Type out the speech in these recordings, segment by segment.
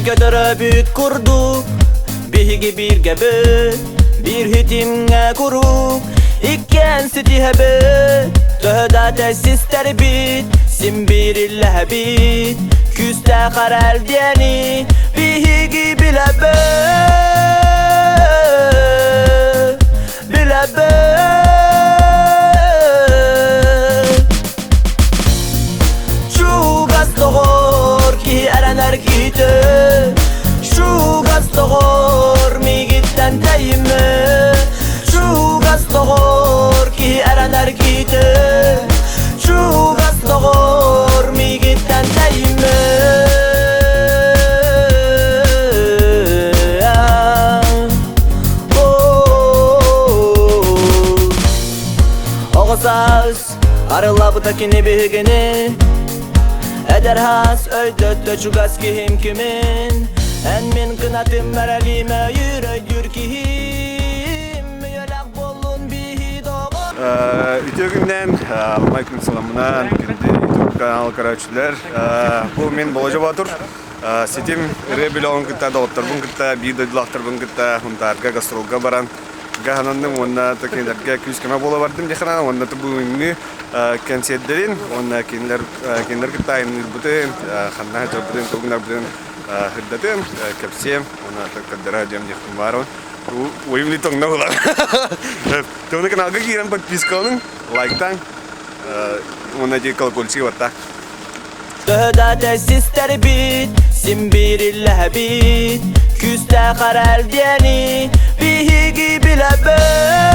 Бииргэ төрөөбүт курдук, биһиги бииргэбит, биир хитимҥэ куруук, иккиэн ситиһэбит, төһө да тэссистэрбит, син биир иллэһэбит, күүстээх эрэл диэни биһиги билэбит, билэбит. Чугас доҕор киһи эрэнэр киһитэ Чугас доҕор миигиттэн тэйимэ Чугас доҕор киһи эрэнэр киһитэ Чугас доҕор миигиттэн тэйимэ Оҕо саас Арыллабыта кини биһигини Эдэр хаас өйдөттө чугас киһим кимин Эн мин кынатым мэрэлиим өйүүр өйдүүр киһим Үйэлээх буоллун биһи доҕор Үтүө күннэн, Алмай күн саламынан, күндү YouTube канал көрөөччүлэр. Бу мин Боложо Боотур. Ситим ырыа бөлөҕүн кытта, доҕотторбун кытта, биир дойдулаахтарбын кытта Хунтаарга гастролга баран гаһананным уонна кинилэргэ күүс-көмө буола бардым диэххэ уонна бүгүҥҥү кэнсиэрдэрин уонна кинилэр кинилэр кытта айанныырбытын, ханна сылдьарбытын, тугу гынарбытын сырдатыам, кэпсиэм уонна көрдөрө диэм диэхпин баарбын. Уйумни тоҥно булар. Тугуна каналга киирэн подпискаланың, лайктаң, уонна ди колокольчик батта. Төһө да тэссистэрбит, син биир иллэһэбит, Күүстээх эрэл диэни биһиги билэбит.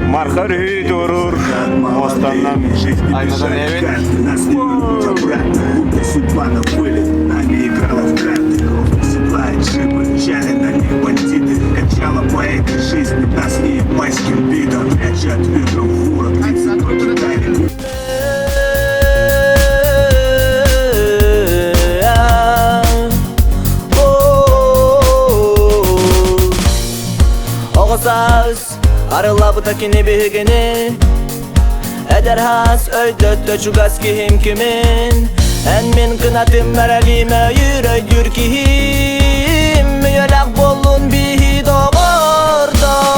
Марха өрүһү туоруур муостаннан Оҕо саас арыллабыта кини биһигини Эдэр хаас өйдөттө чугас киһим кимин Эн мин кынатым мэрэлиим өйүүр өйдүүр киһим Үйэлээх буоллун биһи доҕордоһуу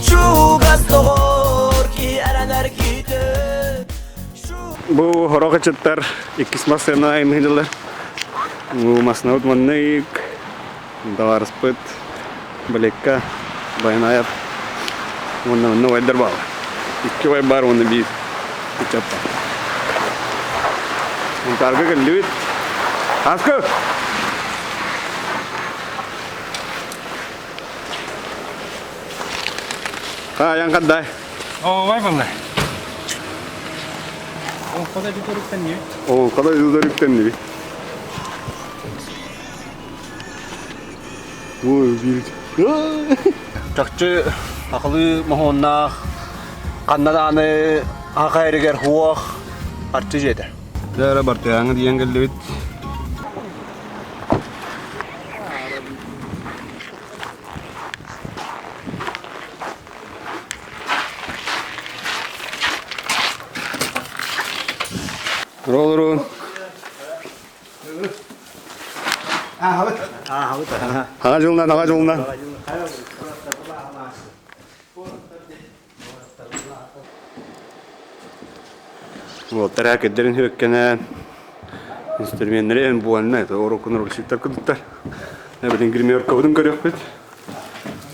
Чугас доҕор киһи эрэнэр киһитэ Бу хорох ыччаттар иккис массыына айымньылар. Бу массыынабыт маннык табаарыспыт Балекка Байанаев уонна манна убайдар бааллар. Икки убай баар уонна биир ыччат баар. Сунтаарга кэллибит. Аскы! Аян қандай? Оой балла. Ол қада жүдөрүктен не? Ол қада жүдөрүктен не? Ой, бир. Чахчы акылы моһуоннаах ханна даҕаны аха эригэр хуох арчы дьиэтэ. Дьэ, бартыһааҥҥа тиийэн кэллибит. Роллорун. Аға жолынан, аға жолынан. Уолтара кэрдэрин хүөккэнэ инструменнэрин буолна это орокунар улситтар кыдыттар. Эбэтин гримеркабытын көрүөхпүт.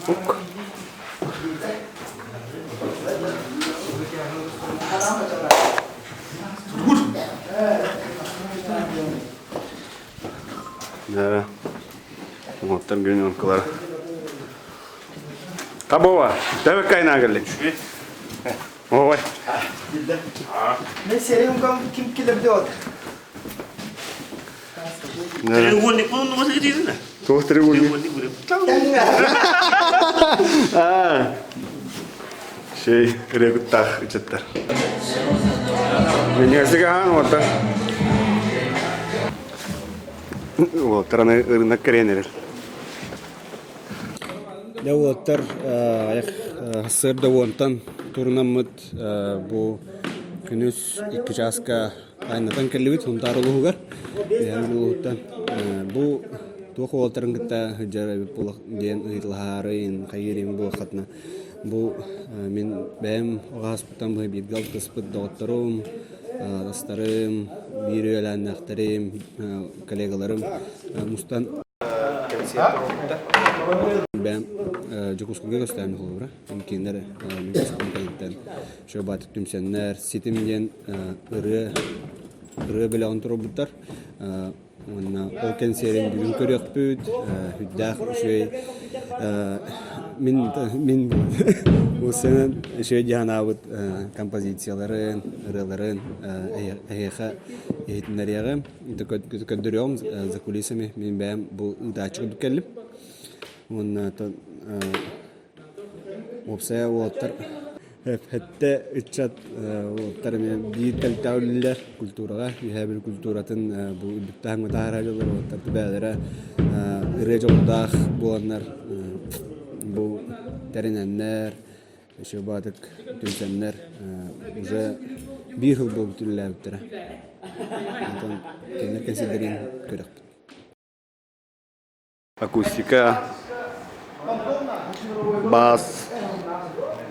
Ук. Да. Уолаттар гримеркалар. Табова, давай кайна келли. Ой. Мен сериум ким келерде от. Треугольник ну, ну, вот Туох треугольник? А. Шей, регуттах ычаттар. Менясыгаан ота. Уолаттар аны ырынак кэриэн эрэр. Дьэ уолаттар айах сарсыарда уонтан турунаммыт бу күнүс икки чааска айаннатан кэллибит Сунтаар улууһугар. Үөһээ улууһуттан бу туох уолаттарын кытта сылдьар эбит буолуох диэн ыйыталаһаары хайыыр буолуоххатына бу мин бэйэм оҕо сааспыттан бииргэ алтыспыт доҕотторум, атастарым, биир үөлээннээхтэрим, коллегаларым мустан бэйэм Дьокуускайга көстөөм холобура. Кинилэр мин кэнниттэн Шөбатык түмсэннэр Ситим диэн ырыа ырыа бөлөҕүн туруорбуттар. Уонна ол кэнсиэрин бүгүн көрүөхпүт. Үрдээх үчүгэй мин мин бу сценан үчүгэй дии санаабыт композицияларын, ырыаларын эһиэхэ иһитиннэриэҕим, көрдөрүөҕүм за кулисами. Мин бэйэм бу ыытааччы курдук кэллим. Уонна Уопсайа уолаттар сэттэ ыччат уолаттар эмиэ биир кэлтэҕэ үлэлииллэр культураҕа. Үөһээ Бүлүү культуратын бу үрдүк таһымҥа таһаарар дьоллор уолаттар бэйэлэрэ ырыа дьоллоох буоланнар бу тэринэннэр, еще баатык түмсэннэр уже биир сыл буолбут үлэлээбиттэрэ. Онтон кинилэр кэнсиэрдэрин көрөхпүт. Акустика, бас,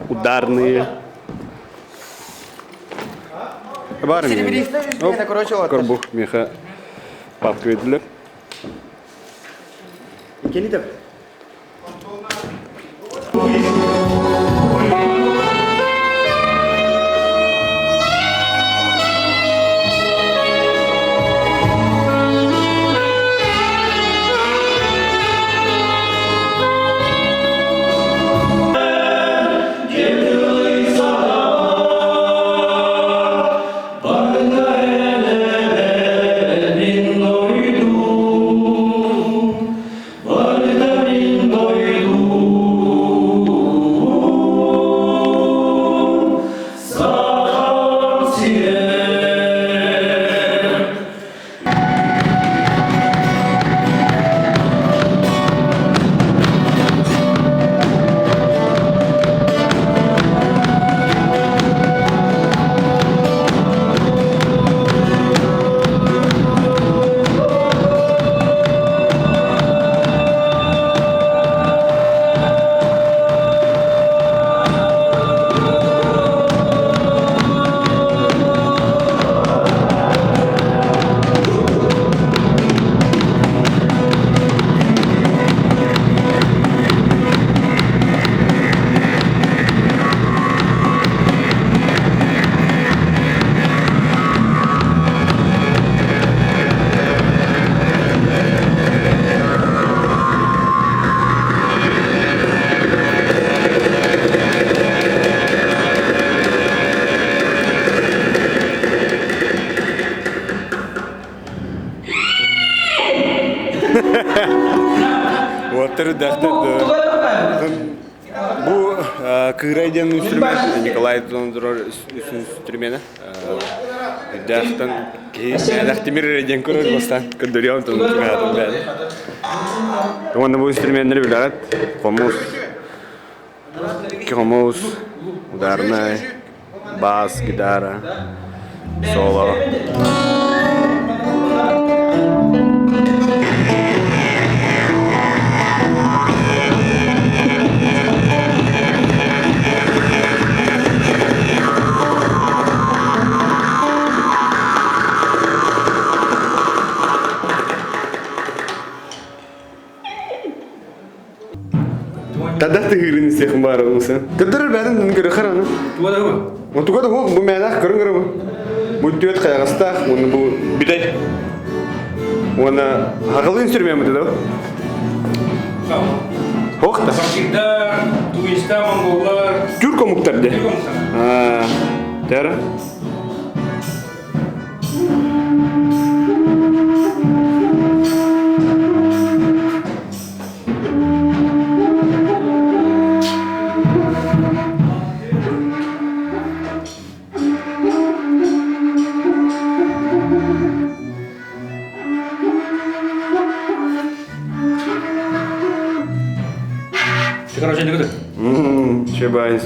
ударные. Бар Корбух меха папка бердилер. Кени Уоттар үрдээхтэр Бу Кыырай диэн инструмент Николай турар инструмена. Үрдээхтэн киһи мээлэх тимир эрэ диэн көрөр бастаан көрдөрүөм тылын чугаһаатын бэйэм. Уонна бу инструменнары билэҕит. Хомус, хомус, ударнай, бас, гитара, соло. Тада тыһыырын истиэхин баар уҥса. Көрдөрөр бэйэтин көрө хараны. Туга да бу. Туга да бу мээнэх көрүҥ көрө бу. Бу түөт хайаҕастаах уонна бу бүтэй. Уонна хахалы инструмент бу да. Хохта. Башкирдар, туристар, монголлар. Түрк омуктар де. Түрк омуктар. Тәрі. Короче, не буду. Чебайын.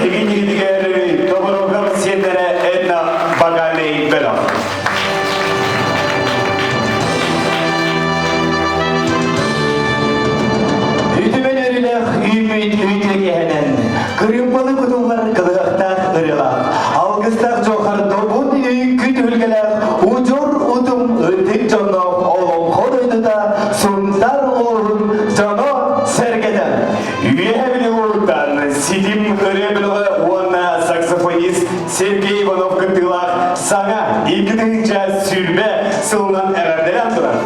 Эһиги Тоборовгар сиэннэрэ Эдна Багалей бөлөх. Үтүмэн өрүлэх үүммүт үтүөкэһэнэн, кырыымпалы кутуллар кылыһахтаах ырыалаах, алгыстаах дьуохар добун үҥкүү түһүлгэлээх удьуор утум ытык дьонноох олоҥхо дойдута Сунтаар улууһун дьоно-сэргэтэ. Үөһэ Бүлүү Ситим ырыа бөлөҕө уонна саксофонист Сергей Иванов кыттыылаах саҥа 2020 сылынан эҕэрдэлээн турар.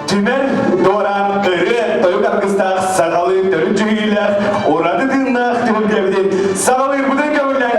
Түмэр Дуораан ырыа тойук аргыстаах сахалыы төрүт дьүһүйүүлээх ураты тыыннаах түһүлгэбитин саҕалыырбытын көҥүллээн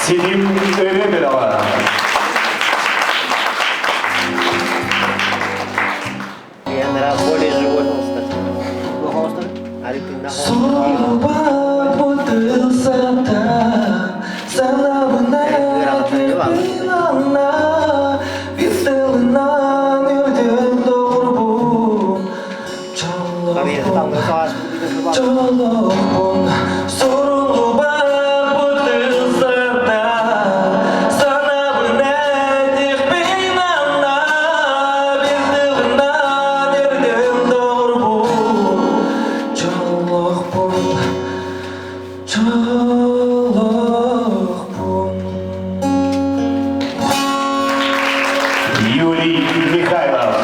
Ситим өрө бөлөҕө. Юрий Михайлов.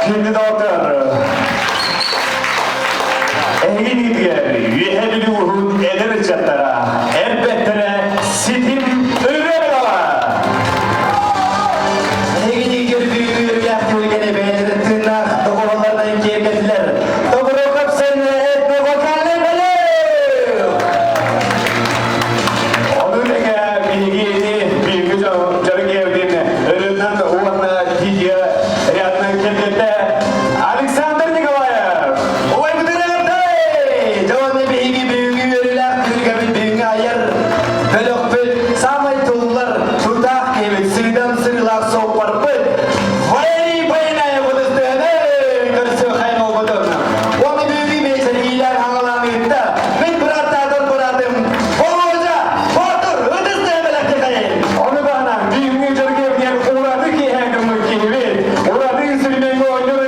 Şimdi doktor. Эһигин иитигэр үөһэ Бүлүү уһун эдэр ыччаттара, элбэттэрэ ситим өрө буола! Эһигини көрбүүрүлээх түөлгэнэ бэйэлэрин тыыннаах доҕороллорунан киэргэтилэр. Доброков сэннэ этно-вокальный бөлөх! Ону тэҥэ биһигини бииргэ дьарык эбитин өрүнэн уонна видео рядынан кэлбэтэ Александр Николаев! Убайбытын эҕэрдэй! Дьонно биһиги бүгүҥҥү үөрүүлээх түһүлгэбит бүгүҥҥү айар бөлөхпүт саамай туллар тутаах киһибит сыыдам сырыылаах суоппарбыт Валерий Байнаев ытыстыһаны көрсүөххэ буолбутун. Уонна бүгүҥҥү биэчэргиилээн хаҥалаан ыытта мин бырааттаатар быраатым Володя Боотур ытыстыһа бэлэхтиэхэйин! Ону таһынан бүгүҥҥү дьарык эбитигэр ураты киэһэ гыммыт киһибит, ураты үсүрүмэҥҥэ оонньуур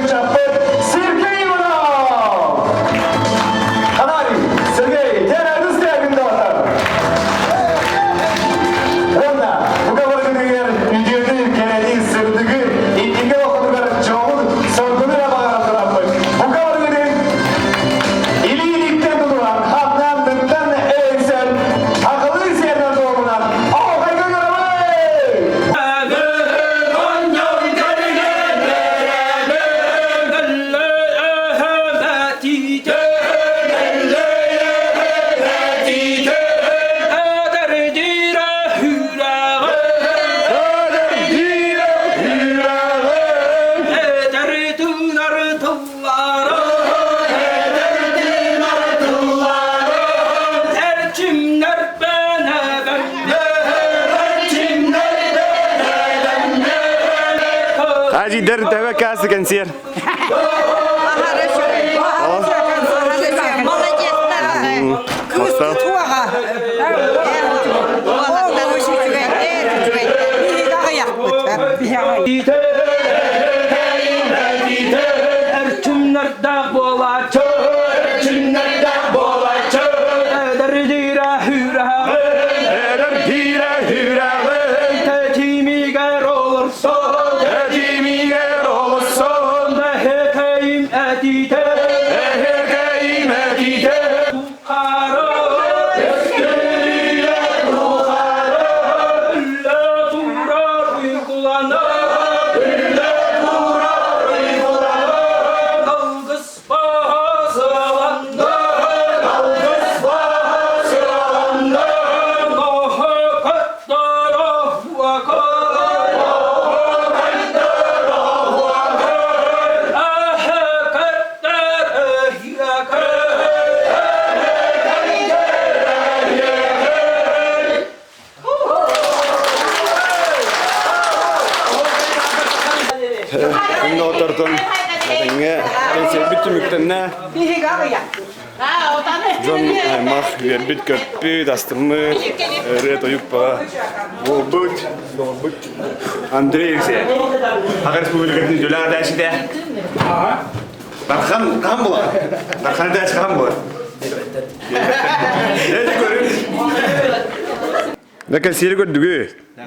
Ажидер төбө каасы кэнсиэр. Молодец! Эрчимнэрдээх буолааччы Эрчимнэрдээх буолааччы Эдэрдиирэ хүүрэҕи Эдэрдиирэ хүүрэҕи Тэтимигэр олорсон Тэтимигэр олорсон Эһэкэйим этитэ Эһэкэйим этитэ Тухары Өстүрүйэ тухары Үлэ турар уйгуланар Үлэ турар уйгуланар Алгыс баһа сыаланнар Алгыс баһа сыаланнар Оһо каттара хуакар Аһа каттар ыһыакар Күн отортон этэҥҥэ кэнсиэрбит түмүктэннэ. Дьон аймах үөрбүт көппүт, астыммыт, ырыа тойук баҕа буолбут, буолбут. Андрей Алексеев, Саха Республикатын үтүөлээх этээччитэ. Дархан хаһан буолар? Дархан этээччи хаһан буолар? Эти көрүн. Да кэнсиэри көрдүгү.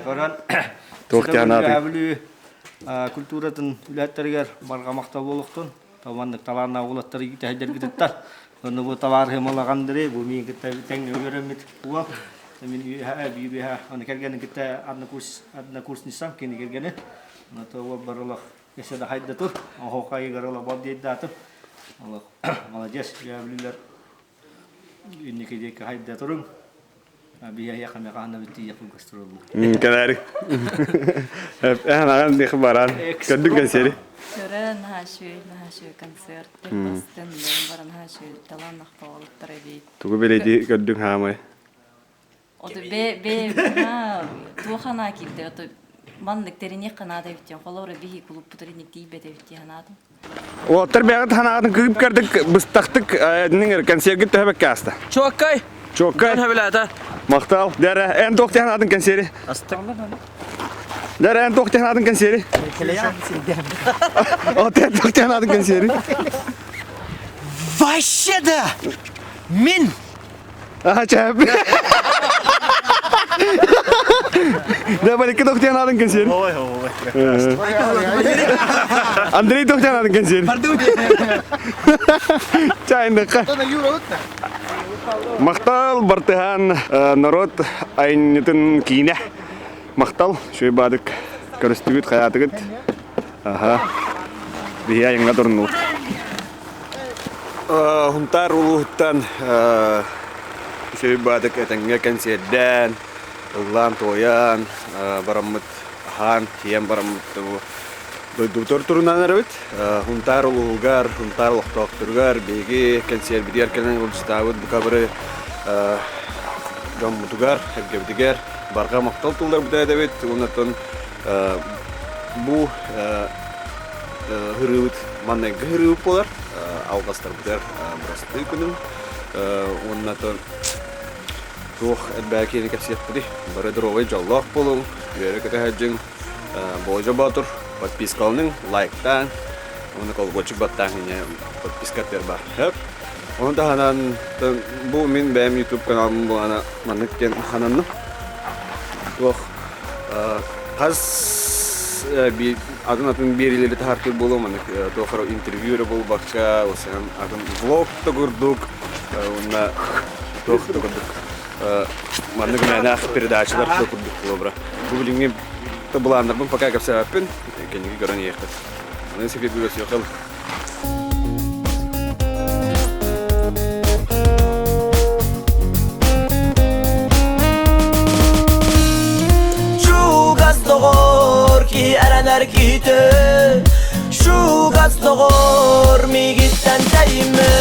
Көрөн Туох тианаатын. Бүлүү культуратын үлэһиттэригэр барҕа махтал буолуохтун. Маннык талааннаах уолаттары итэһэйдэргититтэн. Онно бу табаарыһым Андрей, бу миин кытта тэҥҥэ үөрэммит уол. Мин үөһэ биир үөһэ аны кэргэнин кытта однокурсницам кини кэргэнин. Онно уол барылах өссө да хайда тур. Оһоқайыгар ыла бол диэйдаатым. Олох молодец, бүлүүлэр инники диэки хайда туруҥ. Кэлээри. Эһэн аҕан диэки баран. Көрдүк кэнсиэри. Көрө наһаа үчүгэй, наһаа үчүгэй концерт. Бастын баран наһаа үчүгэй талааннаах оҕолоттор эбит. Тугу билэди көрдүҥ хаамай? Ото бе бе туох анаа киирдэ ото маннык тэриниэх ханаата эбит диэн холобура биһи кулуппутар инник тиийбэт эбит дии санаатым. Уолаттар бэйэҕит ханаатын кыып көрдүк быстахтык кэнсиэргит төһө бэккэ ааста? Чуоккай! Чуоккай. Дьон Махтал. Дәрэ, эн туох ханаатын кэнсиэри? Дәрэ, эн туох ханаатын кэнсиэри? О, эн туох ханаатын кэнсиэри? Вообще да! Мин Аха, чэп. Да, баликка туох ханаатын кэнсиэри? Ой, ой. Андрей туох ханаатын кэнсиэри? Чайындыкка. Махтал Бартыһаан народ айымньытын киинэ. Махтал, үчүгэй баадык көрүстүгүт, хайаатыгыт. Аха. Биһи айаҥҥа туруннубут. Хунтаар улууһуттан үчүгэй баадык этэҥҥэ кэнсиэрдээн, ыллаан-туойан бараммыт аһаан, тиийэн бараммыт дойдубутугар турунан эрэбит. Хунтаар улууһугар, Хунтаар олохтоохторугар биһиги кэнсиэрбитигэр кэлэн ыалдьытаабыт бука бары дьоммутугар, эргэбитигэр барҕа махтал тылларбытын этэбит. Уонна бу ырыыбыт манныгы ырыыбыт буолар. Алҕастарбытыгар бырастыы күнүм. Уонна туох элбэҕи киһини кэпсиэхпитий? Бары доруобай дьоллоох буолуҥ, үөрэ-көтө сылдьыҥ. Болдьо Боотур подпискаланыҥ, лайктааҥ, уонна колокольчик баттааҥ инньэ подписка бар. Ону таһынан бу мин бэйэм YouTube каналым буолана маннык диэн хананным. Туох хас атын-атын биэриилэри таһаартыыр буолуом маннык туох эрэ интервью эрэ буолбакка, атын влог да курдук уонна туох да курдук маннык мээнээх передачалар да курдук буолуо Бу билиҥҥи былааннарбын пока кэпсээбэппин, кэнники көрөн иһиэхпит. Аны сибииргэ көрсүөххэ. Чугас доҕор киһи эрэнэр киһитэ Чугас доҕор ми Ситим.